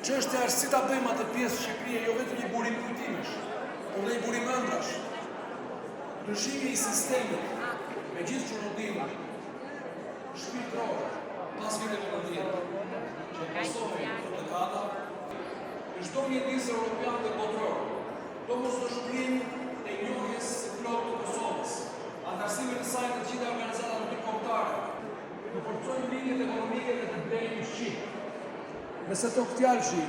Çështja është si ta bëjmë atë pjesë Shqipërie jo vetëm një burim kujtimesh, por dhe një burim ëndrrash. Ndryshimi i sistemit, me gjithë çorodinë shpirtërore pas viteve 90, që e pasoi këto dekada, në çdo mjedis europian dhe botëror, domosdoshmërinë e njohjes së plotë të Kosovës, anëtarësimin e saj në të gjitha organizatat ndërkombëtare, të forcojmë lidhjet ekonomike dhe të blejmë shqip. Nëse togfjalëshi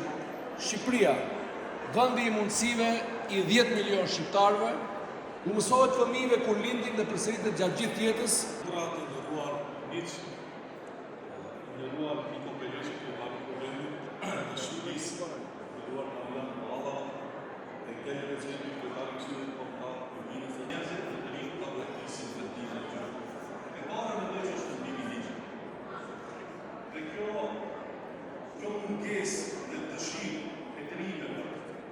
Shqipëria, vendi i mundësive i 10 milion shqiptarëve, u mësohet fëmijëve kur lindin dhe përsëritet gjatë gjithë jetës, Burra të nderuar miq, i nderuar Niko Peleshi, kryetar i Kuvendit të Shqipërisë, i nderuar Taulant Balla, Enkel Rexhepi, kryetar i Këshillit Kombëtar të Luginës së Njerëzit dhe të rinjtë ta braktisin vendin e tyre. E para mendoj që është ndërrimi i ligjit. Dhe kjo kjo mungesë dhe dëshirë e të rinjve për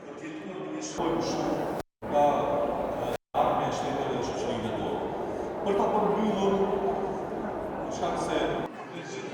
për të jetuar në një shumë nga ardhmja e shteteve dhe shoqërive tona. Për ta përmbyllur, për shkak se të gjithë.